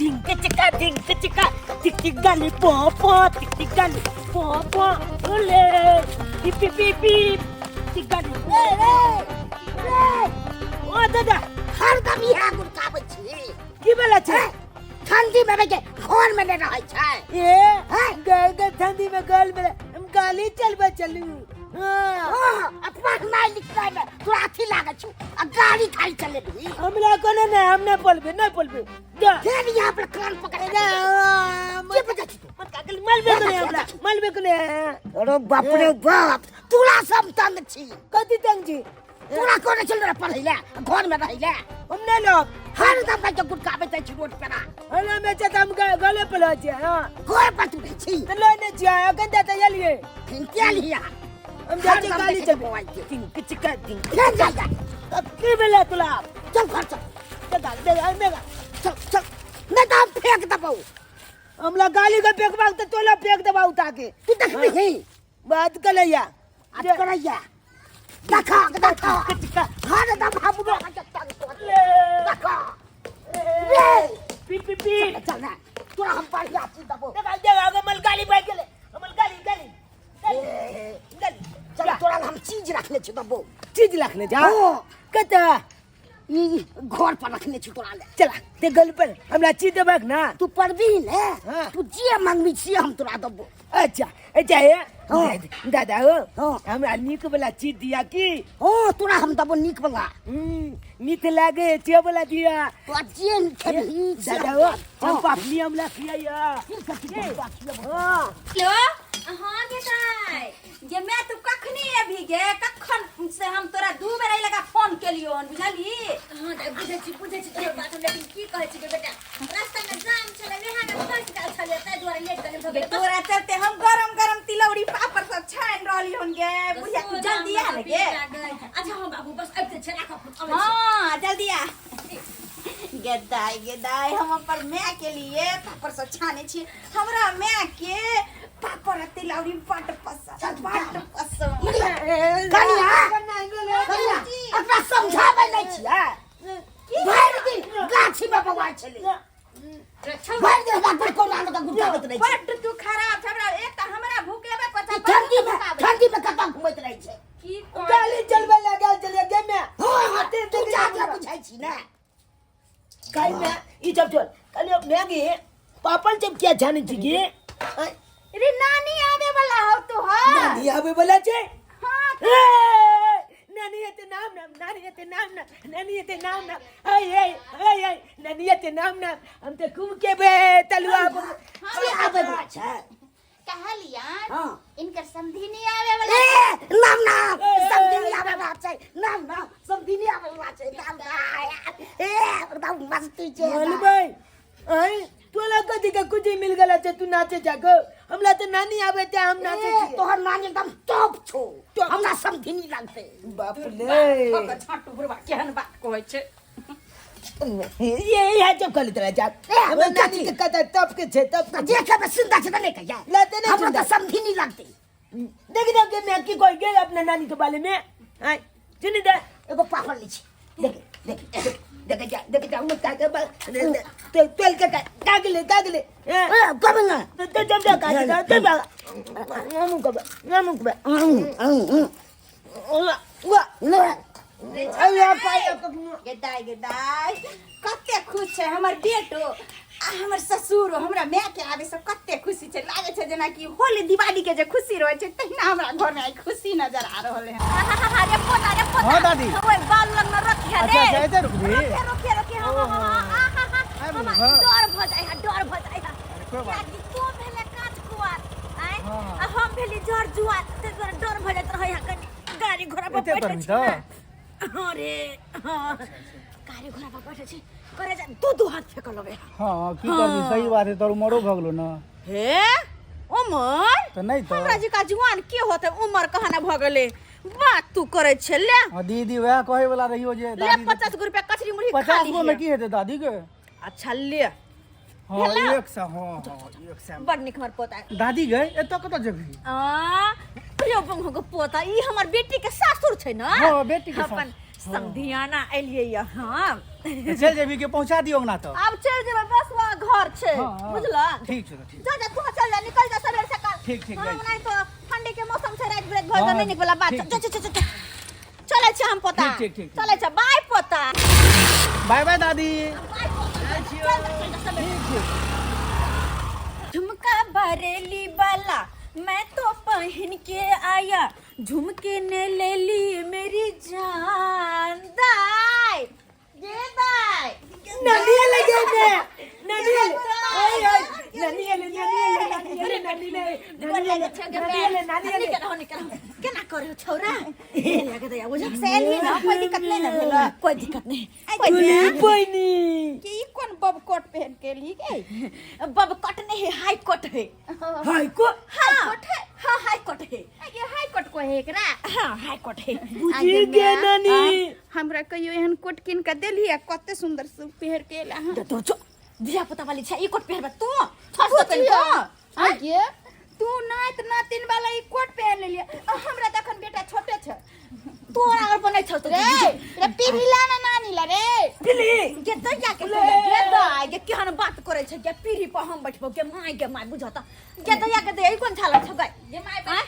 धिंक चिका धिंक चिका टिक टिक गाली पो पो टिक टिक गाली पो पो ओले पिप पिप पिप पिप टिक गाली रे रे रे ओ दादा हरदम इएह गुड़काबै छी की भेला छै ठंडी में के घर में नहि रहै छै ए गए गए ठंडी में गल में हम गाली चलबे चलू हाँ हाँ, आ पढ़नाइ लिखनाइ में तोरा अथी लागै छौ आ गाड़ी खाली चलेबही हमरा कोनो नहीं हम नहीं बोलबे नहीं बोलबे जा फेर यहाँ पर कान पकड़ ना के बजै छी तू मत काकल मलबे को नहीं हमरा मलबे को नहीं अरे बाप रे बाप तोरा सब तंग छी कथी तंग छी तोरा कोने चल रहा पढ़ै ले घर में रहै ले हम नहीं लोग हरदम बैठ के गुटकाबैत रहै छी रोड पर हमरा में छै त हम गले पर लऽ छियै हाँ घर पर तू रहै छी तऽ लऽ नहि छियै अखन तऽ एलियै के लिया हम जाइ छियै गाली चलबै मोबाइल के टिंक चिका टिंक चल जा जा की भेलै तोरा चल घर चल चल गाली दे हमे चल चल नहीं तो हम फेंक देबौ हमरा गाली के फेंकबाक तऽ तोला फेंक देबा उठा के तू देखबही बात करैया आज करैया देखा देखा हरदम हमरो देखा रे पी पी पी चल ना तोरा हम बढ़िया चीज देबौ देखा देखा हमर गाली भाग गेलै हमर गाली गाली गाली गाली चल तोरा हम चीज रखने छी देबौ चीज रखने जा हाँ। कतऽ ई घर पर रखने छी तोरा ले चला ते गल पर हमरा चीज देबक ना तू पढ़बी ने हाँ। तू जे मांगबी से हम तोरा देबो अच्छा अच्छा हे हाँ। दादा हो हाँ। हमरा नीक वाला चीज दिया की ओ तोरा हम देबो नीक वाला मीठ लागे छे वाला दिया तोरा जे खेबही से दादा हो हाँ। हम पापनी हमरा खियाइया हाँ हेलो हाँ गे दाइ गे मैं तू कखनी अभी गे कखन से हम तोरा दू बेर एहि लगा फोन केलियो हन बुझलही हाँ दाइ बुझै छी बुझै छी तोहर बात हम लेकिन की कहै छी गे बेटा रास्ता में जाम छलै वएह में फंस गेल छलियै ताहि दुआरे लेट कनि भऽ गे गेलै तोरा चलते हम गरम गरम तिलौरी पापड़ सब छानि रहली हन गे बुढ़िया तू जल्दी आ ने गे अच्छा हाँ बाबू बस आबिते छै राखऽ फोन अबै छी हाँ जल्दी आ गे दाइ गे दाइ हम अपन माय के लिए पापड़ सब छाने छी हमरा माय के पापड़ आ तिलौरी बड पसंद बड पसंद कनिया कनिया एकरा समझाबै नहि छियै भरि दिन गाछी में बौआइ छलै भरि दिन हमरा पर कोना लगा गुड़काबैत रहै छै बड तू खराब छै हमरा एक तऽ हमरा भूखेबे ई ठंडी में ठंडी में कतऽ घुमैत रहै छै की गाली चलबे लागल चलिए गे में हाँ हाँ तू जाके बुझाइ छी ने काई में ई जब चल कल मैगी पापड़ जब क्या जाने छी गे रे नानी आवे वाला हो तू हां नानी आवे वाला छे हां ए, नानी एते नाम नाम नानी एते नाम नाम नानी एते नाम नाम ऐ ऐ ऐ ऐ नानी एते नाम नाम हम ते खूब के बे तलुआ के आबै वाला छै कहलिया हाँ। इनकर समधी नहीं आवे वाला ए नाम नाम समझी नहीं आबै वाला छै नाम नाम समझी नहीं आबै वाला छै नाम नाम ए एकदम मस्ती छै बोलबै ऐ तोला कथी के कुछ मिल गेला छै तू नाचे जागो हमरा तो नानी आवे ते हम नाचे ए, छियै तोहर नानी एकदम टॉप छौ टॉप। हमरा समझी नहीं लगते बाप रे छाटू बुढ़वा केहन बात कहै छै ये ये जब कल तरह जा ए, हमरा चाची। नानी के कथा तप के छै तप के छै। देखे में सुंदर छै त नहीं कहिया लाते नहीं हमरा सुंदर। तो समझी नहीं लगते देख देख के मैं की कोई गेल अपना नानी के बारे में हाय सुनी दे एगो पापड़ ली छी देख देख देख देख जा देख जा मत का बा तो तेल के कागले कागले ए कब ना तो तो जब जा का जा तो बा नामु कबे नामु कबे वा ले अरे पाया गे दाइ गे दाइ कते खुश छै हमर बेटो आ हमर ससुरो हमरा माय के आबे से कते खुशी छै लागे छै जेनाकि होली दिवाली के जे खुशी रहै छै तहिना हमरा घर में आइ खुशी नजर आ रहल है अरे पोता रे पोता हाँ, दादी। ओए बाल लग में रखिया रे अच्छा, अच्छा, एते रुकबी? रोके रोके रोके हाँ हाँ हाँ हाँ हाँ हाँ आबि हमरा गेलौ, हाँ। डर भ जाइ है डर भ जाइ है कोई बात कियाकि तू भेले काच कुआर आय हाँ। आ हम भेली जर जुआर ते दुआरे डर भ जाइत रहै है कनि गाड़ी घोड़ा पर एते बैठे करबी छी तऽ? ना। हाँ रे हाँ गाड़ी घोड़ा पर बैठे छी करे जा दू दू हाथ फेकल लगे हाँ की करबी सही बात है तोर उमरो भऽ गेलो ना हे उमर तऽ नहि तऽ हमरा जका जुआन के होते उमर कहाना भऽ गेलै बात तू करै छै ले हाँ दीदी वएह कहै वाला रहियो जे ले दादी 50 गो रुपया कचरी मुरही खा 50 गो में लीहे की हेतै दादी के अच्छा ले हाँ भेला? एक सए हाँ हाँ एक सए बड़ नीक हमर पोता दादी गए एतऽ कतऽ जेबही आ प्रियो बंगो के पोता ई हमर बेटी के सासुर छै ना हाँ, बेटी के अपन समधियाना एलियै य हम चलि जेबही के पहुँचा दियौ अंगना तक आब चलि जेबै बस वहाँ घर छै। हाँ। बुझला? ठीक छै तऽ ठीक। जा जा तू चल जा, निकल जा सबेर सकाल। ठीक, ठीक, हाँ, जाइ छी। नहीं तो ठंडी के मौसम छै, राति बिराति भर हाँ, नहीं निकला बात। ठीक, जा जा जा जा। चलै छै हम पोता। ठीक, ठीक, ठीक, ठीक। चलै छै, बाय पोता। बाय बाय दादी। बाय पोता। जाइ छियौ। चल जा, चल जा सबेर। ठीक ठीक। झुमका बरेली वाला मैं तो पहन के आया, झुमके ने ले ली मेरी जान। दाई गे दाई। नानी लगे ने नानी ओए ओए नानी ले नानी ले नानी ले नानी ले नानी ले नानी ले नानी ले। केना करे हो छौरा? लगे दया बुझ से एलियै ने, कोई दिक्कत नहि ने भेलै? कोई दिक्कत नहीं। आइ तुली बनी के ई कोन बब कोट पहन के एलही गे? बब कट नहीं है, हाई कोट है। हाय को हाई कोट है, हाँ हाई कोट है। ये हाई कोट को है एकरा? हाँ हाई कोट है। बुझी गे नानी। हमरा कहियो एहन कोट कीन के देली आ कते सुंदर से पहिर के एला हन। तो जो धिया पुता वाली छै, ई कोट पहिरबे तू थस तो तनिको। आगे तू नात नातिन वाला ई कोट पहन लेलियै आ हमरा तऽ अखन बेटा छोटे छै। तोरा अगर बनै छौ तो रे रे पीढ़ी ला ना नानी ला रे। पीली गे दैया के गे दाइ गे, केहन बात करै छै गे? पीढ़ी पर हम बैठबो गे माय, गे माय, बुझ त गे दैया के दैया, ई कोन छाला छौ गै? गे my. आँय?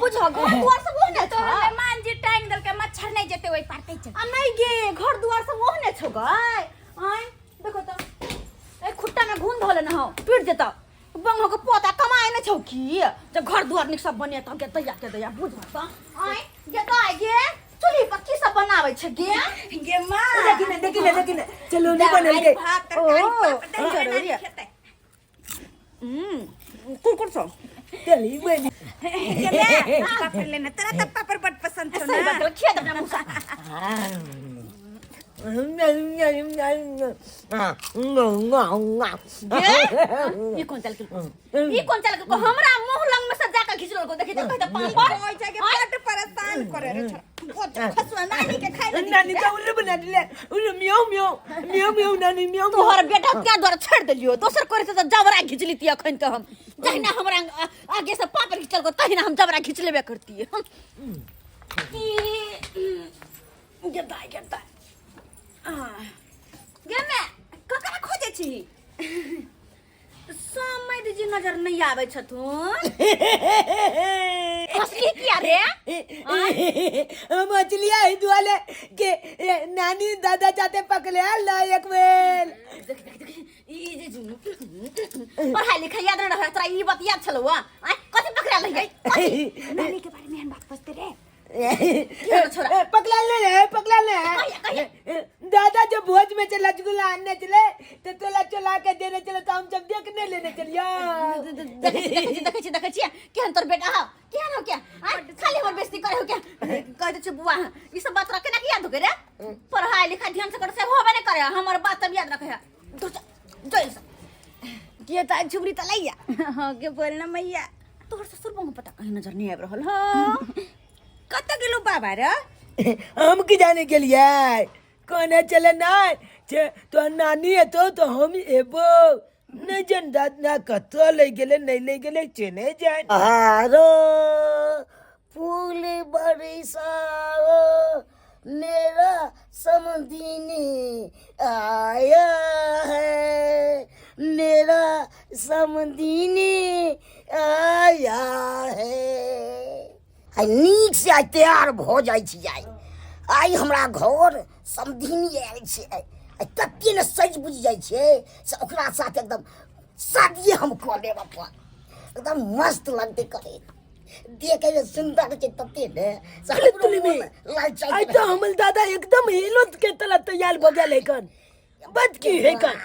बुझ, घर दुआर सब ओहने छौ। तोहर मेहमान जी टांग देलकै, मच्छर नहि जेतै ओहि पार तै चलते। आ नहि गे, घर दुआर सब ओहने छौ गै। आँय देखो त, ए खुट्टा में घून धोले न हो, टूट जेतौ। बंगो के पोता कमाए नै छौ की जब घर दुआर निक सब बनेतौ गे दैया के दैया, बुझ त। आँय गे दाइ गे, चूल्ही पर की सब बनाबै छै गे? गे माँ देखी ने देखी ने देखी ने, चलो नहीं बनल के। भात तरकारी ओ, पापड़ दही जरूरी नानी है। खेतै। कुरकुर छौ। चली बनी। गे माय, पापड़ लेना, तोरा तऽ पापड़ बड पसंद छौ। सही ना बात, खिया दे अपना मुसा। ई कोन चल के, ई कोन चल के हमरा मुंह लंग में से जाके खिचलो को देखी त कहत पापड़ ओइ जाके बड परेशान करे रे छोरा। खसुआ नानी के खाइ ले। नानी तो उल्लू बना दिले, उल्लू, म्याऊ म्याऊ म्याऊ म्याऊ नानी म्याऊ। तोहर बेटा क्या द्वारा छोड़ देलियो, दोसर करे से त जबरा खींच लीती। अखन के हम जहिना हमरा आगे से पापड़ खिंचल को तहिना हम जबरा खींच लेबे करती। गे दाइ गे दाइ गे मैं ककरा खोजे छी? समय जी नजर नहीं आबै छथुन। हंसली किया रे? मछलियाँ ही दुआले के ए, नानी दादा चाहते पकड़े ला एक बेर। देख देख देख, ई जे पढ़ाई लिखाई याद न रहे तोरा, ई बात याद छलौ? आय कथी पकड़ा लही? नानी के बारे में एहन बात पूछते रे? छोरा। पकड़ा ले रे, पकड़ा ले। कहिया, कहिया? दादा जब भोज में चला रसगुल्ला आने चले तो तोला चला के देने चले तो हम सब देखने लेने चलिया। देखै छी देखै छी देखै छी देखै छी, केहन तोर बेटा हौ, केहन हौ क्या? आय खाली हमर बेइज्जती करे हौ क्या? कह दै छी बुआ, ई सब बात तोरा केना के याद हो रे? पढ़ाई लिखाई ध्यान से कर से होबे नै करे, हमर बात सब याद रखे है। जय से के त झुमरी त लैया। हाँ गे, बोल ना मैया। तोहर ससुर बंग पता कहीं नजर नहीं आबि रहल हौ। कतऽ गेलौ बाबा रे? हम की जाने के लिए कोने चले ना छे तो नानी है तो हम एबो नहीं जन दाद ना कतो ले गेले नहीं ले गेले चने जाए। आरो फूल बरसाओ, मेरा समधिनी आया है, मेरा समधिनी आया है। आइ नीक से आइ तैयार भऽ जाइ छी। आइ आइ हमरा घर समधिनी आयल छै। आइ तते ने सजि बुझि जाइ छै से ओकरा साथ एकदम शादिये हम कऽ लेब अपन। एकदम मस्त लगतै करे देखे मे, सुन्दर छै तते ने से हमरो मोन ललचाइत आइ तो हमर दादा एकदम हिलोत के तला तैयार भऽ गेल है। कन बद की है कन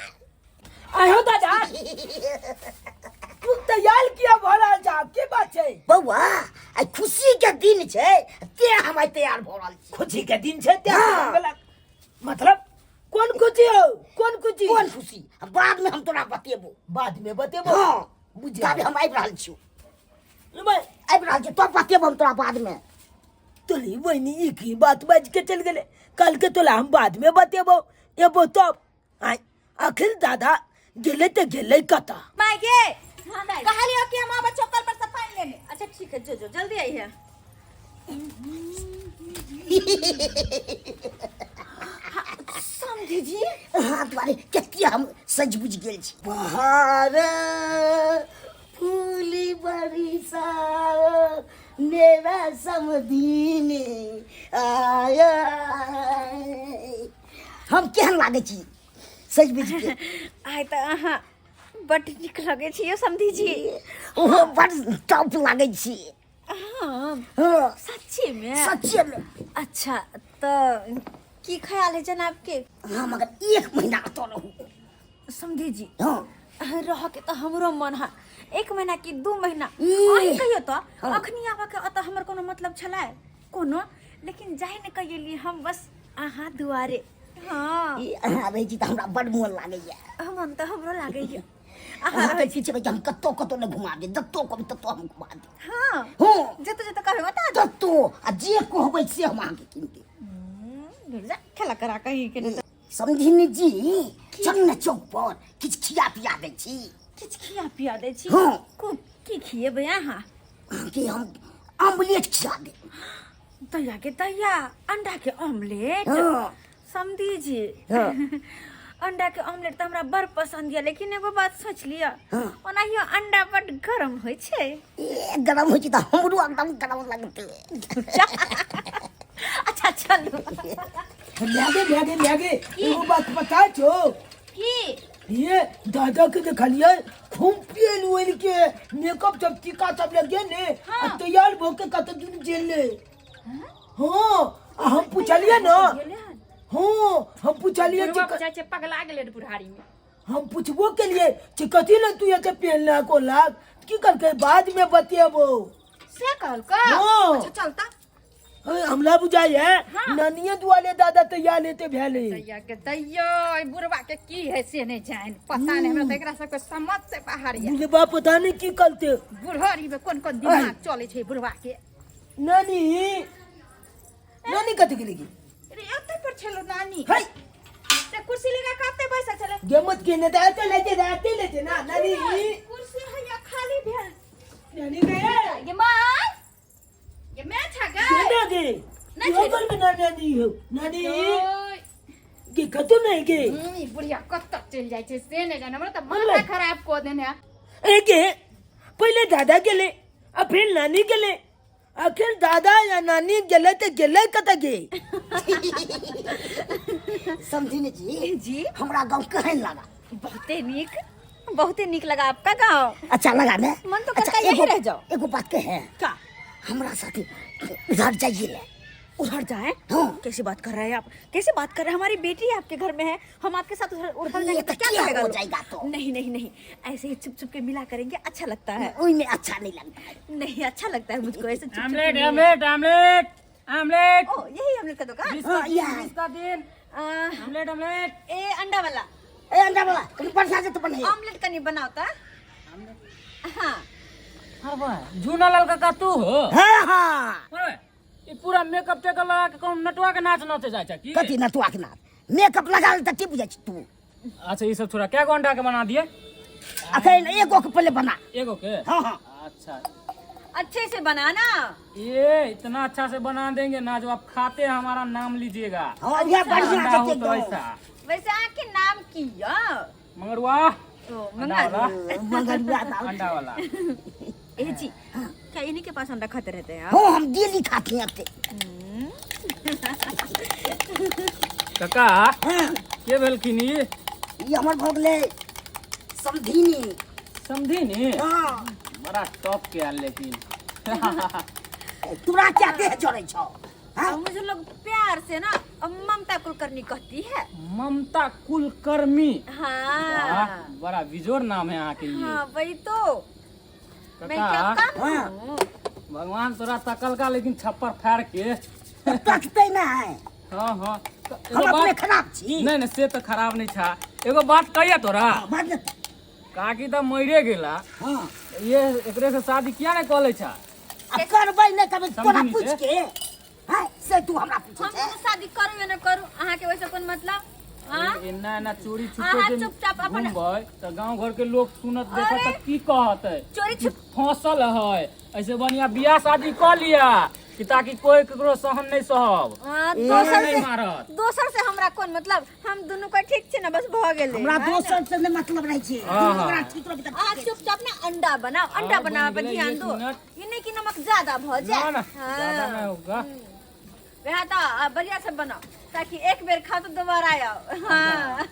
आयो दादा, तू तैयार किया भऽ रहल छा? की बात छै? बौआ, आइ खुशी के दिन छै ते हम आइ तैयार भऽ रहल छी। खुशी के दिन छै ते? हाँ। मतलब कोन खुशी हो, कोन खुशी? कोन खुशी, बाद में हम तोरा बतेबो। बाद में बतेबो? हाँ। बुझ ताबे हम आबि रहल छी। लेबै। आबि रहल छी तो बतेबो हम तोरा बाद में। तोली बहिनी, ई की बात बाजि के चलि गेलै? कल के तोला हम बाद में बतेबो, एबो तब। आय आखिर दादा गेलै तऽ गेलै कतऽ? माय गे। हाँ दाई। कहलियो कि हम आबै छौ कल पर से पानि लेने। अच्छा ठीक है, जो जो जल्दी आई है। समझी जी अहाँ दुआरे कते हम सजि बुझि गेल छी। बहार फूल बरसा मेरा समधिन आया। हम केहन लागै छी सजि बुझि के? आइ तऽ अहाँ बड्ड नीक लगै छी यौ समधी जी। ओहो बड़ टॉप लागै छी। हाँ। हाँ। सच्ची में? सच्चे में। अच्छा तऽ की ख्याल है जनाब के? हम अगर 1 महीना अतऽ रहू। समधी जी। हाँ। रह के तऽ हमरो मन है 1 महीना की 2 महीना। ई। अहीं कहियो तऽ हाँ। अखनी आबऽ के अतऽ हमर कोनो मतलब छलै कोनो, लेकिन जाहि ने कहियली हम बस अहाँ दुआरे। हाँ। ई अहाँ रहै छी तऽ हमरा बड मोन लागैया। मन तऽ हमरो लागैया। अहाँ रहै छी कि हम कतौ कतौ नहि घुमा देब, जतौ कहबै ततौ हम घुमा देब। हाँ। हाँ। जतौ जतौ कहबै बता दो। ततौ, आ जे कहबै से हम अहाँके कीन देब। जा खेला करा कहीं के नहीं। समधिनी जी, चल ने चौक पर किछु खिया पिया दै छी। किछु खिया पिया दै छी? हाँ। की खिएबै अहाँ? अहाँके हम ऑमलेट खिया देब। दैया के दैया, अंडा के ऑमलेट? हाँ। समधी जी, हाँ। अंडा के ऑमलेट तऽ हमरा बड़ पसंद यऽ, लेकिन एगो बात सोच लिअ, हाँ। ओनाहियो अंडा बड़ गरम होइ छै। ए, गरम होइ छै तऽ हमरो एकदम गरम लगतै। अच्छा चलू। लागे लागे लागे, एगो बात पता छौ? की? ये दादा के देखलिए खूब पेल वेल के मेकअप सब टीका सब लगे ने, हाँ। आ तैयार भ के कत दिन जेल ले। हाँ, आ हम पूछलिए ना। हाँ, हम पूछलिए बुढ़वा कि बुझाइ छै पगला गेलै रे बुढ़ारी में। हम पूछबो के लिए कि कथी ले तू एते पहनला को लाग, की करके बाद में बतेबो। से कहलका? हाँ। अच्छा चलता। अरे, हमला बुझाई है। हाँ। नानिये दुआले दादा तैयार लेते भेले। दैया के दैया, ई बुढ़वा के की है से नहीं जान, पता नहीं हमरा तऽ एकरा सबके समझ से बाहर या। बुढ़वा पता नहीं की करते। बुढ़ारी में कोन कोन दिमाग चले छै बुढ़वा के। नानी, नानी कथी गेली? अरे एते पर छलो नानी। हाय। ते कुर्सी लगा के एते बैसल छले। गेमत के ने दाते लेते दाते लेते ना नानी। कुर्सी हैया खाली भेल। नानी गए। गे माय। गे मैं छा गए। केना गे? नहीं यो छे। घर में नानी नानी हो। नानी। ओय। गे कतो नहीं गे। ई बुढ़िया कत चलि जाइ छै से नहि जाने, हमरा तऽ बोले। माथा खराब कऽ देने है। ए गे, पहिले दादा गेले, आ फिर नानी गेले। आखिर दादा या नानी गेले ते गेले कत गे? समझिने जी? जी। हमरा गांव केहन लगा? बहुते नीक, बहुते नीक लगा आपका गांव। अच्छा लगा ने? मन तो करता अच्छा, यही एगो रह जाओ। एगो बात के है। का? हमरा साथ उधर जाइए ले। उधर जाए? हाँ। कैसे बात कर रहे हैं आप, कैसे बात कर रहे हैं? हमारी बेटी आपके घर में है, हम आपके साथ उधर उधर ये जाएंगे तो तो क्या क्या करेगा हो लोग? जाएगा तो? नहीं नहीं नहीं, ऐसे ही छुप छुप के मिला करेंगे, अच्छा लगता है। ओई में अच्छा नहीं लगता है। नहीं अच्छा लगता है मुझको ऐसे छुप छुप के ऑमलेट, मिले। Omelette, omelette, omelette. ओ यही ऑमलेट का दुकान? बीस हाँ, का ये दिन, है। 20 का दिन। Omelette, omelette. ए अंडा वाला। ए अंडा वाला, कभी परसा से तो बने। ऑमलेट का नहीं बनाता? हाँ। अरे वाह, जूना लाल काका तू हो? हाँ, हाँ। अरे, ई पूरा मेकअप टेकअप लगा के कौन नटुआ के नाच नाचे जाय छै की? कथी नटुआ के नाच? मेकअप लगा ले त की बुझै छी तू? अच्छा ई सब छोड़ा, क्या गो अंडा के बना दिए? अखन एगो के पहले बना। एगो के? हाँ, हाँ। अच्छा। अच्छे से बनाना। ये इतना अच्छा से बना देंगे ना, जो आप खाते हैं हमारा नाम लीजिएगा। हाँ, यह बढ़िया अंडा से हो तो एकदम। ऐसा। वैसे आपके नाम की या? मंगरुआ। तो अंडा वाला। मंगरुआ दाल। अंडा वाला। ए जी, क्या इन्हीं के पास अंडा खाते रहते हैं आप? हाँ, हम डेली खाते हैं अपने। काका, हाँ। के भेलखिन ई? ई हमर भऽ गेलै समधिनी। समधिनी? हाँ। बड़ा टॉप के आल लेकिन। तोरा क्या देह जरै छौ? हाँ? अब मुझे लोग प्यार से ना अब ममता कुलकर्णी कहती है। ममता कुलकर्णी। हाँ। वाह, बड़ा बिजोर नाम है यहाँ के लिए। हाँ वही तो। मैं काका, क्या कम हाँ। हूँ? भगवान तोरा तकल का लेकिन छप्पर फाड़ के। तकते ना है। हाँ, हाँ। तो एगो हम अपने बात- खराब छी। नहीं, नहीं, से तो खराब नहीं था। एगो बात कहिया तोरा? हाँ, बात नहीं। काकी तो मरे गेला। हाँ। ये एकरे से शादी किया नहीं कॉलेज छा? आ करबै नहीं कभी तोरा समझी पूछ से? के। हाँ, से तू हमरा पूछे हम छे। तो शादी करू या न करू, अहाँ के वैसे कोन मतलब? हाँ? एना एना चोरी छुपे अहाँ जे चुपचाप अपन- घूमबै तऽ गांव घर के लोग सुनत देखत अरे! तऽ की कहतै? चोरी छुप- फसल है, ऐसे बढ़िया बियाह शादी कऽ लिया। कि ताकि कोई केकरो सहन नहीं सहब। हाँ, दोसर दोसर नहीं से मारत। दोसर से हमरा कोन मतलब, हम दुनू को ठीक छै ना, बस भऽ गेलै। हमरा दोसर से नहि मतलब रहै छै। हाँ, दुनू हाँ। गोरा ठीक रहबै तऽ अहाँ ठीक छै। चुपचाप ना अंडा बनाओ, अंडा हाँ, बनावे बनि पर गेलै, ध्यान एक दो। मिनट। ई नहि कि नमक ज्यादा भऽ जाए। ना ना, हाँ। ज्यादा नहीं होगा। वएह तऽ बढ़िया से बनाओ ताकि एक बेर खाओ तो दोबारा आओ। हाँ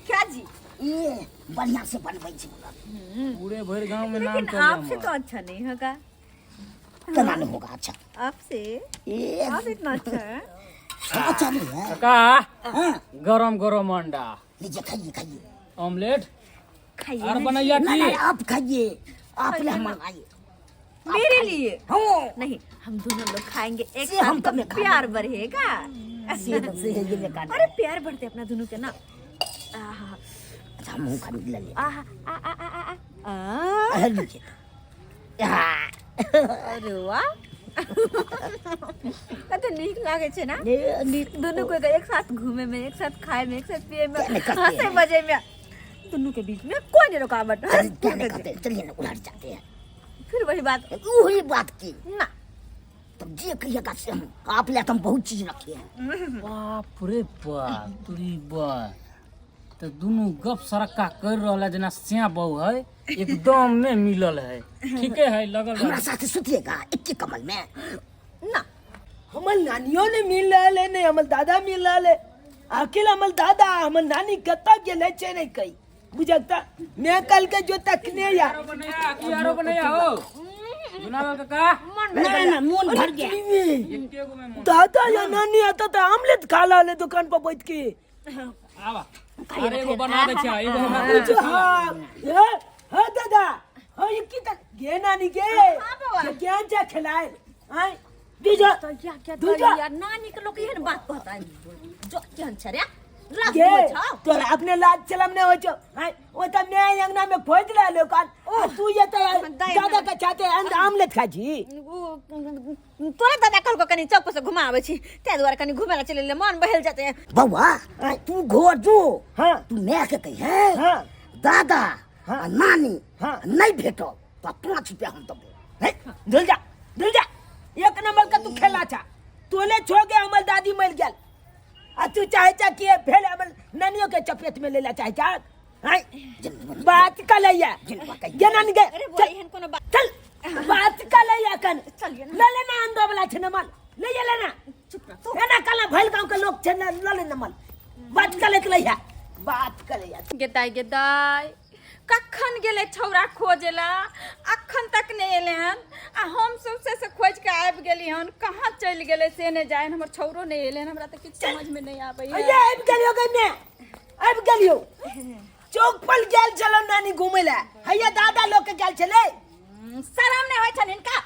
क्या जी? ई बढ़िया से बनबै छै। पूरे भर गांव में नाम लेकिन चल आपसे तो अच्छा नहीं होगा। केना नहीं होगा अच्छा? आपसे ए आप इतना अच्छा है। अच्छा नहीं है। काका। हाँ। गरम गरम अंडा लीजिए, खाइए खाइए। ऑमलेट खाइए और ना। बनैया ना की ना, आप खाइए, आप ले हम आइए। मेरे लिए? हाँ। नहीं, हम दोनों लोग खाएंगे एक से साथ हम तो कभी खा प्यार बढ़ेगा। से तो से ये में काट। अरे प्यार बढ़ते अपना दोनों के ना। आहा। अच्छा, हम खा ले ले। आहा आ आ आ आ आ आ। अरे लीजिए। हाँ। अरे वाह, कते नीक लागे छै ना। ये नीक। दोनों को एक साथ घूमे में, एक साथ खाए में, एक साथ पिए में, क्या नहीं करते हंसे हैं। मजे में, दोनों के बीच में कोई नहीं रुकावट। अरे क्या नहीं करते, चलिए ना उधर जाते हैं। फिर वही बात? वही बात की ना। तब जे कहिएगा से हम आप ले तो हम बहुत चीज रखे हैं। बाप रे बाप, तुरी बा तऽ दुनू गप सरक्का कर रहल है जेना सिया बहु है, एकदम में मिलल है। ठीके है लगल। हमरा साथ सुतिएगा एक ही कमल में? ना। हमर नानियो ने मिल रहल है, नहीं हमर दादा मिल रहल है। आखिर हमर दादा हमर नानी कतऽ गेल छै नहीं कही बुझकता मैं कल के जो तकने या आरो बनैया की आरो बनैया हो गुनालाल काका। ना ना, मोन भर गया। एके गो में मोन। दादा या नानी आता तो आमलेट खा ला ले दुकान पर बैठ के। आवा, अरे एगो बना दै छै, एगो हमरा। कुछ हाँ ए, हाँ दादा हाँ, ये की तक गे नानी गे बौआ। ये ज्ञान जा खिलाए आय दीजा। तो क्या क्या दूजा। यार, नानी के लोग एहन बात कहता है जो केहन छै रे लाज गे होइ छौ? तोरा अपने लाज चलम नहीं हो छौ। आय ओ त मैं अंगना में खोज ला लो कान आ तू ये तो दाई दादा का चाहते अंड आमलेट खा जी। उ, तोरा दादा कहलको कनी चौक पर से घुमाबै छी, ताहि दुआरे कनी घुमै लए चलि एलियै, मन बहल जेतै। बौआ, तू घर जो। हाँ। तू माय के कही हाँ। दादा हाँ। आ नानी हाँ। नहीं भेटल तो 5 रुपया हम देबो। हे, धुल जा धुल जा, एक नंबर का तू खेला छा। तोले छो के हमर दादी मर गेल आ तू चाहे चा कि फेर हमर नानियों के चपेट में लेला चाहे चा। हाय बात का लैया गे नानी गे। अरे बुआ, चल। एहन कोनो बात चल, बात का लैया कन। चलिए ना। ले लेना अंदर वाला छै ना माल, ले जा लेना। चुप रह तू। एना कला भइल गांव के लोग छै ना, ले लेना माल, बात का लेके लैया, बात का लैया। गेदाइ गेदाइ, कखन गेलै छौड़ा खोजेला, अखन तक नहि एलै हन आ हम सबसे से खोज के आबि गेली हन। कहाँ चलि गेलै से नहि जानि, हमर छौड़ो नहि एलै हन। हमरा तऽ किछु समझमे नहि आबैया। अये आबि गेलियो गे, मैं आबि गेलियो। चौक पर गेल छलो नानी घूमे ला, हैया दादा लोग के गेल छले। शरम नहि होइ छनि हिनका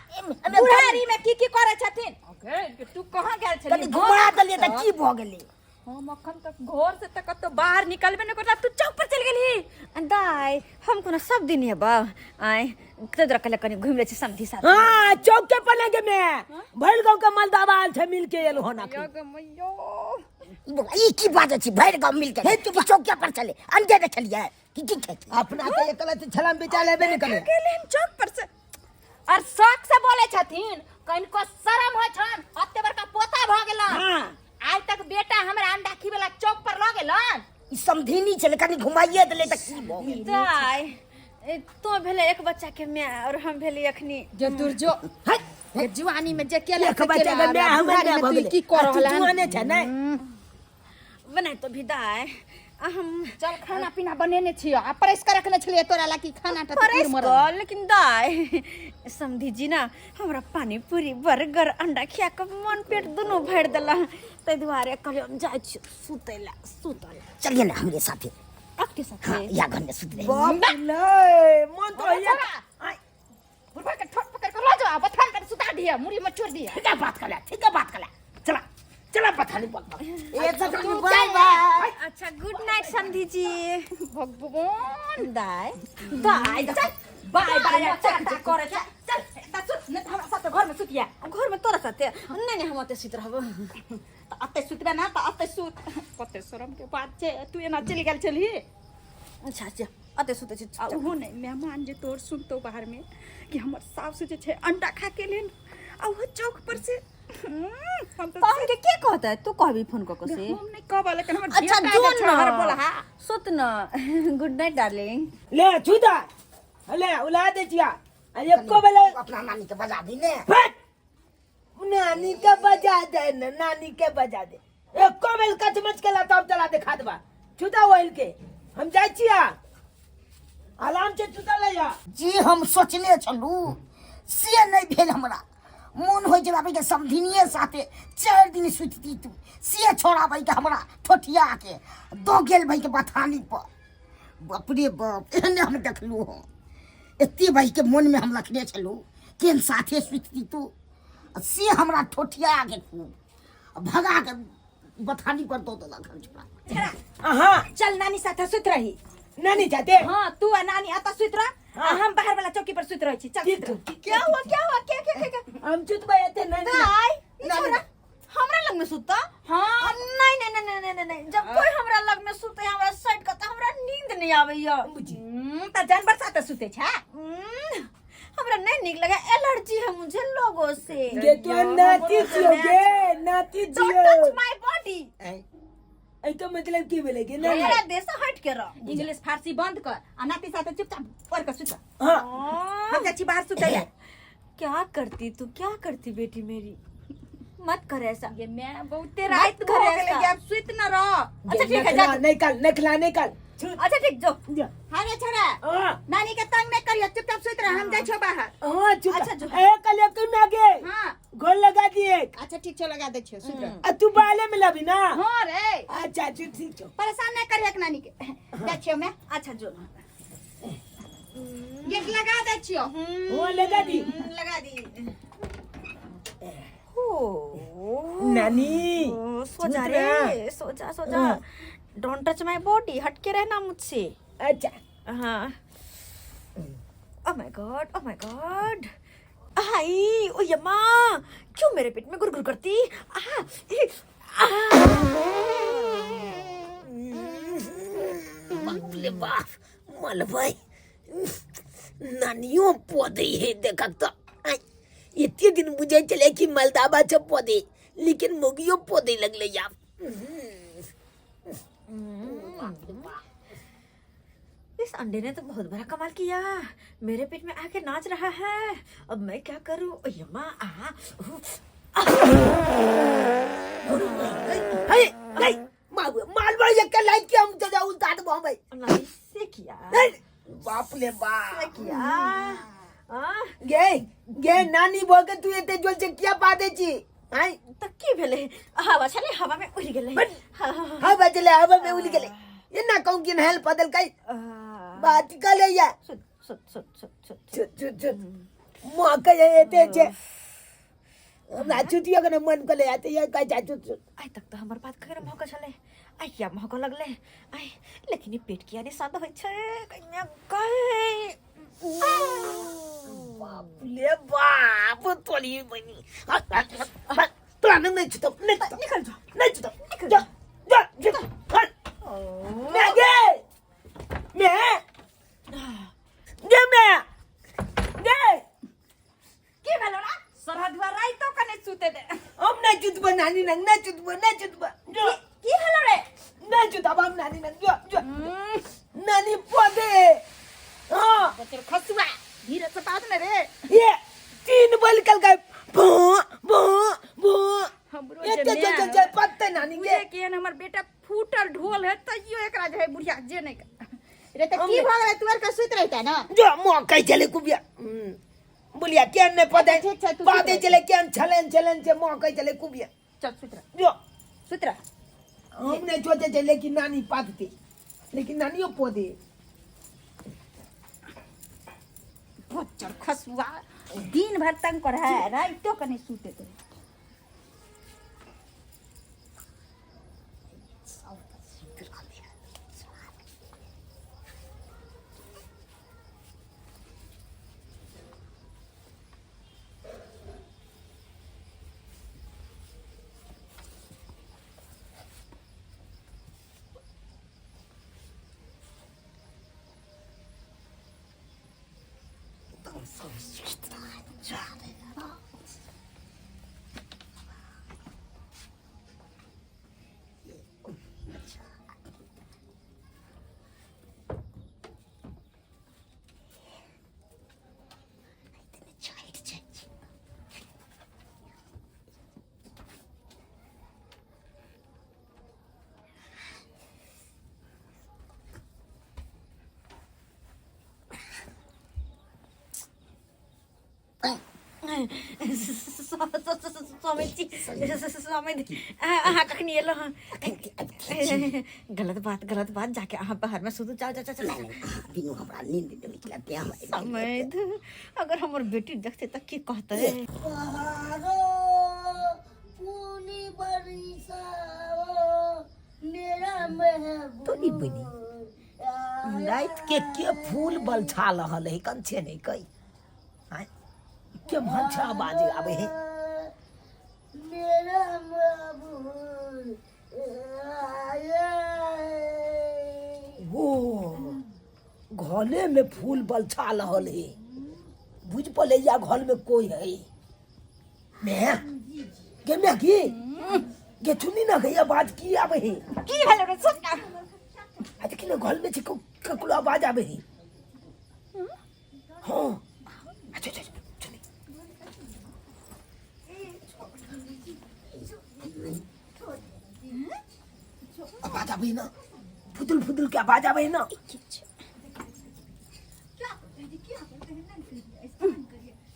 बुढ़ारी में की की करै छथिन? ओके। तू कहाँ गेल कनी छली? घुमा देलियै तऽ की भऽ गेलै? हम अखन तक घर से तक कतौ बाहर निकलबे नहि करता, तू चौक पर चलि गेलही। दाइ, हम कोनो सब दिन एबौ आइ, ताहि दुआरे कहलियै कनी घुमि लै छी समधी साथ। हाँ, चौक के पर लगे मैं भइल गांव के मालदावा आयल छै, मिल के एलो होना। यो गे मैयो। ई बौआ, ई की बाजै छी? भरि गाँव मिल के की चौकिया पर चले अंडे ने छलियै की की खेती? अपना के एकला से छलम बेचा लेबे नहीं करे। गेलै हन चौक पर से और शौक से बोले छथिन, कनिको शरम होइ छन? अते बड़का पोता भऽ गेलन। हाँ। आइ तक बेटा हमरा अंडा खिबेला चौक पर लऽ गेलन? ई समधिनी छलै, कनी घुमाइए देलै तऽ की भऽ गेलै? दाइ, तो भेलै एक बच्चा के माय और हम भेली अखनी। जे दुर्जो है जुआनी में जे केला एक बच्चा के माय हमर माय भऽ गेलै। की कर आ तू रहल हन? जुआने छै ने। बनाय तो भी दाइ, आ हम चल, खाना पीना बनेने छियो आ परसि कऽ रखने छलियै तोरा ला कि खाना टा परसि कऽ, लेकिन दाइ, समधी जी ना हमरा पानी पूरी बर्गर अंडा खिया कऽ मन पेट दुनू भरि देला, ताहि दुआरे कहलियै हम जाइ छी सुतै लए, सुतल। चलिए ना हमरे साथे। आपके साथ? हाँ, या घर में सुत रहे। बाप रे, मन तो हैया। आय, बुढ़बा के ठोक पकड़ के लऽ जाओ आ बथान पर सुता दिया, मुड़ी में छोड़ दिया। ठीक है बात कर ले, ठीक है बात कर ले, चला चला बथानी बक बक। ए सब, बाय बाय। अच्छा, गुड नाइट समधी जी। भगवान। दाइ दाइ, चल, बाय बाय चल करे, चल चल, एतऽ सुत, नहि तऽ हमरा साथे घर में सुतिया। घर में तोरा साथे? नहीं नहीं, हम ओते सुति रहब। तऽ अते सुतबे ना तऽ अते सुत। कते शरम के बात छै, तू एना चलि गेल छलही। अच्छा अच्छा, अते सुतै छी। आ ओहो नहि मेहमान जे तोर सुनतौ बाहर में कि हमर सासु जे छै अंडा खा के एलै। आ वो चौक पर से हम तो पाहुन के के कहतै तू कहबी फोन कऽ के से हम नहीं कहबा लेकिन हमर अच्छा बेटा जो जे छै, न हर बोला हा सुत न गुड नाइट डार्लिंग ले छुदा ले उला दे छिया आ एको बेले अपना नानी के बजा दी ने फट नानी के बजा दे न नानी के बजा दे एको बेल कचमच के लाता हम चला दे खादबा छुदा ओइल के हम जाइ छिया आराम से छुदा ले जा जे हम सोचने छलू से नहि भेल हमरा मोन होइ छै बाबी के समधिनिये साथे 4 दिन सुतती तू से छोड़ा भाई के हमरा ठोठिया के दो गेल भाई के बथानी पर। बाप रे बाप, एहने हम देखलू हँ एते भाई के मन में हम रखने छलू केहन साथे सुतती तू, से हमरा ठोठिया के खूब भगा के बथानी पर दो देलक हम छोड़ा। अहाँ चल नानी साथे सुत रही। नानी जाते। हाँ, तू आ नानी आता सुत रह आ हाँ। हम बाहर वाला चौकी पर सुत रहे छी। चल ठीक सुत रह। छौ। क्या हुआ, क्या हुआ, क्या क्या क्या क्या? हम सुतबै एते नानी। दाई, ई नानी। छोरा हमरा लग में सुता? हाँ। नहीं नहीं नहीं नहीं नहीं नहीं, जब कोई हमरा लग में सुते हमरा साइड का त हमरा नींद नहीं आबैया। त जानवर साथे सुते छै। हमरा नहीं नीक लगे, एलर्जी है मुझे लोगों से। गे तो नाती छियो गे, नाती don't छियो। Touch my body. ऐ तो मतलब की भेलै गे नानी? हमरा देह से हट के रह। इंग्लिश फारसी बंद कर आ नाती साथे चुपचाप ओढ़ के सुत। हाँ। हम जाइ छी बाहर सुतै लए। क्या करती तू, क्या करती बेटी मेरी, मत कर ऐसा। ये मैं बहुते मत रात कर भऽ गेलै ऐसा। कि आब सुति न रह। अच्छा ठीक है, जा। नहीं कल नखला नहीं कल। अच्छा ठीक, जो। जा। हाँ रे छोरा, हाँ। नानी के तंग नहीं करियो, चुपचाप सुति रह, हम जाइ छियौ बाहर। हाँ चुप। अच्छा, जो। ए कल एक में आगे हाँ। गोल लगा दिए। अच्छा ठीक छौ, लगा दै छियौ, सुति रह। आ तू बाले में लबी ना? हाँ रे। अच्छा ठीक ठीक छौ। परेशान नहीं करियक नानी के। जाइ छियौ मैं। अच्छा जो। गेट लगा दै छियौ। हाँ लगा दी। लगा दी। नानी ओ, सो जा सुत रे, रह। सो जा, सो जा। हाँ। Don't touch my body, हटके रहना मुझसे। अच्छा। हाँ। ओ my God, oh my God, आई ओ यम्मा, क्यों मेरे पेट में गुरगुर करती? आ, ई, आ। बाप रे बाप, मलबाई नानियो पौधे है देखक तो। आई, एते दिन बुझे चले कि मलदाबा छ पौधे, लेकिन मुगियो पौधे लगले यार। इस अंडे ने तो बहुत बड़ा कमाल किया, मेरे पेट में आके नाच रहा है। अब मैं क्या करूं? ओ यम्मा, आ, उ, हे नहीं मालवा ये के लाइक के हम जजा उल्टा दबो हम भाई। नानी से किया। नहीं, बाप रे बाप। से किया। आ, गे गे नानी बोल के तू एते जोल से किया पा दे छी? आई त की भेलै? हवा छलै, हवा में उड़ि गेलै। बन। हाँ, हाँ, हाँ। हवा चले, हवा में उड़ गेलै। ये ना कहूं कि नहल बदल गई। आ, बात कर ले या। सुत सुत सुत सुत सुत। चुत चुत चुत। मां के एते छे। हमरा छुटियो के मन कर ले आते ये का जा चुत चुत। आइ तक त हमर बात खैर महक छलै, आइ किया महक लगलै? आइ लेकिन ई पेट किया नहि शांत होइ छै? कन्या गए। बाप रे बाप, तोरी बनी। तोरा नहीं छुटो, नहीं छुटो। निकल जाओ। नहीं छुटो। जा जा जा। हट। मैं गे। मैं गे मैं गे। की भेलो रा? सरहदुआ राइतो कने सुते दे। हम नहीं छुटबो नानी नंग, नहीं छुटबो, नहीं छुटबो। जो। की भेलो रे? नहीं छुटब हम नानी नंग। जो जो। नानी पौधे। हाँ। बचल खसुआ धीरे से बात न रे। ये तीन बोल कल गए भू भू भू। हमरो ये जे चल माय चल चल पत्ते नानी बुझे के। केहन हमर बेटा फूटल ढोल है तैयो एकरा जे है बुढ़िया जे नहीं रे त की भऽ गेलै? तू आर के सुति रहिता ना? जो मुँह कहि चले कुबिया। बोलिया केहन नहीं पते। ठीक छै, तू पाते सुति रह। चले केहन छलन छलन छे मुँह कहि चले कुबिया। चल सुति रह। जो सुति रह। हम नहीं सोचे चले कि नानी पातती, लेकिन नानियो पौधे। बच्चर खसुआ दिन भर तंग कर है, राइतो कने सुते दे। स्वामी स्वामी अहाँ कखनी एलहुँ हँ? गलत बात, गलत बात। जाके अहाँ बाहर में सुतू, जाओ जाओ जाओ जाओ। बिनु हमरा नींद नहि छलै तें हम आबि गेलियै। समैध, अगर हमर बेटी देखतै तऽ की कहतै? बहारो फूल बरसाओ मेरा महबूब तोरी बनी। राति के फूल बलछा रहल है कंछे नहीं कई आँय? के भंछा आवाज आवे है? मेरा महबूब आया है। वो घले में फूल बलछा रहल है, बुझ पड़े या घर में कोई है। मैं गे मैं की गे चुनी ना गई आवाज की आवे है? की भेल रे छोटका? आ देखी ना, घर में छिको ककरो आवाज आवे है। हाँ, अच्छा अच्छा, चुनी आवाज आवे है ना, फुदुल फुदुल के आवाज आवे है ना।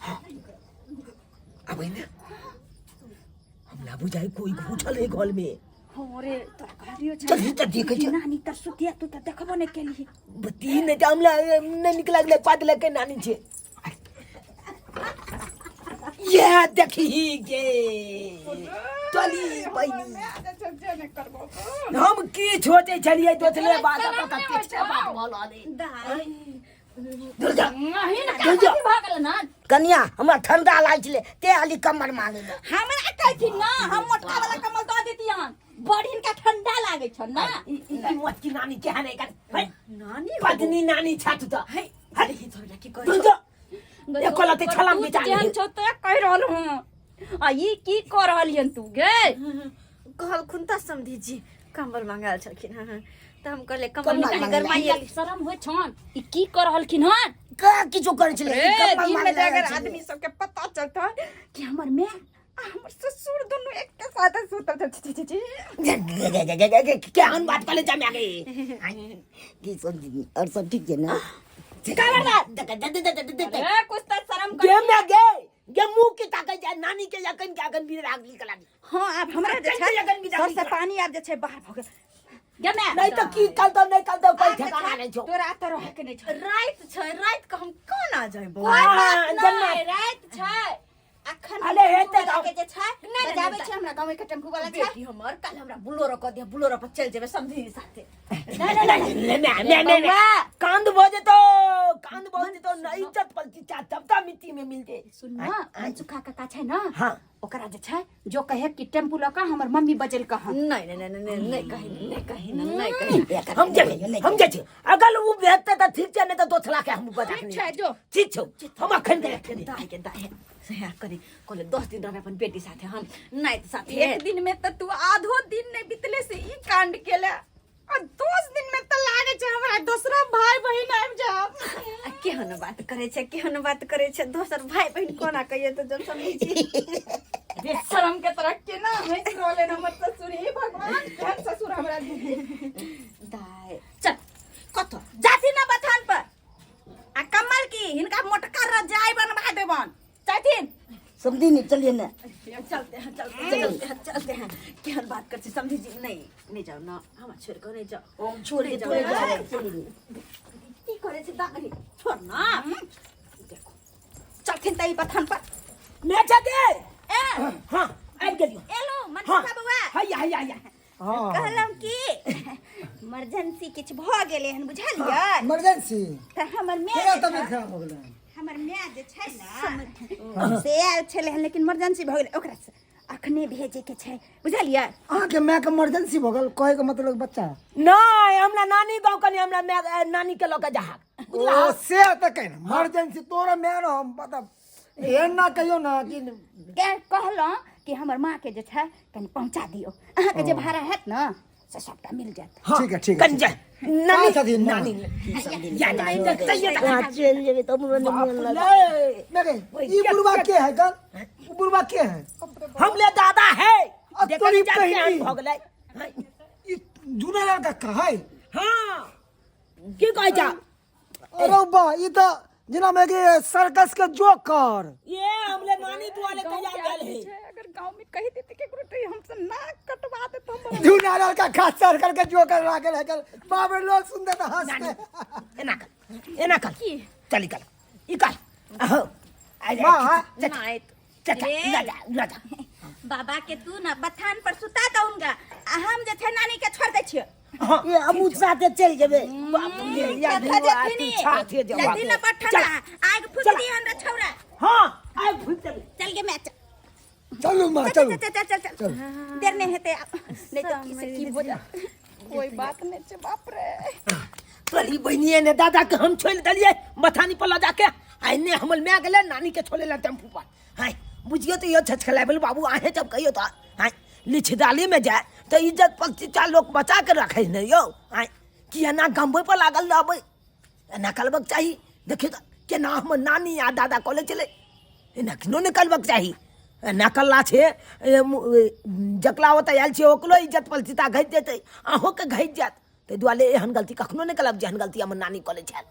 हाँ, आवे ना। हमरा बुझाइ कोई घुसल है घर में। अरे तोरा कहलियो छै। चल चल, देखै छै। नानी तर सुतिया, तू तऽ देखबो नहि केलही। बती नहि तऽ हमरा नहि निक लागलै, पाद लगे नानी छै। ये देखी गे चली बहिनी, हम की सोचै छलियै दोसरे बात, पता किछु बात भऽ रहल है। दुर्गा दुर्गा भऽ गेल ना? कनिया, हमरा ठंडा लागै छलै ते हाली कमर मांगे ले। हमरा कहथिन ना, हम मोटका वाला कमल दऽ देतियन। बड़ हिनका ठंडा लागै छन ना। ई ई मोटकी नानी केहन है? है नानी पत्नी नानी छा तू तऽ है है तोरा की कहै? दुर्गा एको लते छलाम तू बिचा जेहन छौ तऽ कहि रहल हूँ, आ ई की कऽ रहलियन तू गे? कहलखुन तऽ समधी जी कम्बल मंगायल छलखिन हँ, तऽ हम कहलियै कम्बल कम्बल निकालि मंगायल। गरमाइए। शरम होइ छन? ई की कऽ रहलखिन हन? का किछो करै छलै? ए, कम्बल दिन में मांगे जे अगर छलै। आदमी सबके पता चलता कि हमर माय आ हमर ससुर दुनू एक साथ सुतल छल, छी छी छी। केहन बात कले जमा गे? की सब दीदी, और सब ठीक छै ना? अरे कुछ तऽ शरम कर। गे में गे गे मुंह के ताकै जाय नानी के यकन के अगन भी राग निकला। हाँ, आब हमरा जे चल, छै चल, अगन भी सर राग से पानी आब जे छै बाहर भऽ गेल गे माय। नहीं तो की कल तो नहीं, कल तो कोई आब जे ठिकाना छै, नहीं छो। तोरा तऽ रहके नहि छौ। राति छै, राति के हम कोना जयबो? कोई बात जन्नत। नहि, राति छै अखन। अरे हेतै टेम्पू वाला के जे छै नहि, नहि, बजाबै नहि। छै, हमरा गाँव के टेम्पू वाला छै। बेटी हमर काल्हि हमरा बोलेरो कऽ दिअ, बोलेरो पर चलि जेबै समधी साथे। ले ले ले ले ले, कांद भऽ जेतो, कांद भऽ जेतो न, इज्जत पलटी सबटा मिट्टी में मिल जे। सुन न, मनसुखा काका छै न? हाँ। ओकरा जे छै जो कहे कि टेम्पू लऽ कऽ हमर मम्मी बजेलकै हन। नहि नहि नहि नहि नहि कही, नहि कही, नहि कही। हम जेबै, हम जाइ छी। अगर उ भेटतै तऽ ठीक छै, नहि तऽ दोसरा के हम बजा। ठीक छै, जो। ठीक छौ, हम अखन के रखने। दाय के दाय, सएह करी कहले 10 दिन रहबै अपन बेटी साथे, हम नाति साथे। एक दिन में तऽ तू आधो दिन नहि बितले से ई कांड केले, आ 10 दिन में तऽ लागे छै हमरा दोसरा भाई बहिन आबि जाब। आ केहन बात करै छै, केहन बात करै छै, दोसर भाई बहिन कोना कहिए तऽ जब समझै छी। रे शरम के तरह केना हंसि रहले हन हमर ससुर। हे भगवान, केहन ससुर हमरा दिले। दाय, चल कतऽ जाथि ना बथान पर आ कमल की हिनका मोटका रजाई बनवा देबन, चाहथिन? समझी नहीं, चलिए ना। चलते हैं, चलते हैं, चलते हैं, चलते हैं। केहन बात कर छी समझी जी? नहीं नहीं, जाओ ना, हमरा छोड़ के नहीं जाओ। छोड़ के थोड़े जाओ, चलिए। की करे छी दादी? छोड़ ना, देखो। चलथिन तऽ ई बथान पर। मैं छे। ए। हाँ, आबि गेलियो। एलो। हाँ। मनसुखा बौआ। हैया हैया हैया। कहलहुँ कि इमरजेंसी किछु भऽ गेलै हन, बुझलियै? इमरजेंसी? तऽ हमर माय केना जे तबियत छै- खराब हो गेलै? हमर माय जे छै ने से आयल छलै हन, लेकिन इमरजेंसी भऽ गेलै, ओकरा से अखने भेजैके छै, बुझलियै? अहाँके मायके इमरजेंसी भऽ गेल? कहैके मतलब बच्चा? नहीं, हमरा नानी गाँव कनी हमरा माय नानी के लऽ के जाहक। ओ से तऽ कहि ने इमरजेंसी तोरा माय रह, मतलब एहन ना कहियो ना कि के कहलहुँ कि हमर माँके जे छै कनि पहुँचा दियौ, अहाँके जे भाड़ा हैत ने से सबटा मिल जायत। ठीक है, ठीक है। कनी जाय नानी। कहाँ छथिन माँ? नानी या देखते वहाँ चलि जेबै तऽ हमरो नहि बाप मोन लागत। रे। मेरे ई बुढ़वा के है गल? उ बुढ़वा के है? हमले दादा है। अब देखै तोरी जा केहन बहिनी। भऽ गेलै। ई जूना लड़का का है? हाँ, की कहै छा? अरे बा, ई तऽ जेना में कि सर्कस के जोकर। ये हमले नानी दुआले तैयार भेल है। अगर गांव में कही देते केकरो तो हमसे नाक कटवा देत हमर। झूना लाल का खास सर्कल के जोकर लागल है कल, बाप रे, लोग सुनते तो हंसते। एना कर, एना कर, चल निकल निकल। अहो आ जा। माँ। चचा चचा, रे। ला जा, ला जा। बाबा के तू ना बथान पर सुता दउंगा आ हम जे छै नानी के छोड़ दै छियो। हाँ। ये हमू साथे चल जेबे। बाप रे, या देखा धुआ, देखिनी। तू छाते जवा। जल्दी ना पर ठंडा आग फूक चला। दी हमरा छौरा। हाँ, आग फूक देबे। चल गे मैच। चलू माँ, चल। चलू। चल चल चल चल, देर नहीं हेते आब, नहीं तो की से की हो जा, कोई बात नहीं छै। बाप रे। तोरी बहिनिए ने दादा के हम छोड़ देलिए मथानी पर लऽ जाके, आ एने हमर माय गेलै नानी के छोड़े ला टेम्पू पर। हाय बुझियो तो यो छछलाबल बाबू, आहे जब कहियो तो हाय लिछदाली में जाए तो इज्जत पक्षी लोग बचा के रखे ने यो। हाय कि एना गमबै पर लागल रहबै, एना करबक चाही। देखियो तऽ केना हमर नानी आ दादा कॉलेज चले, एना किनो नहि करबक चाही। एना करला छै जकला ओतऽ आयल छै ओकरो इज्जत पलचिता घटि जेतै, अहूँके घटि जायत। ताहि दुआरे एहन गलती कखनो नहि करब जेहन गलती हमर नानी कऽ लै छल।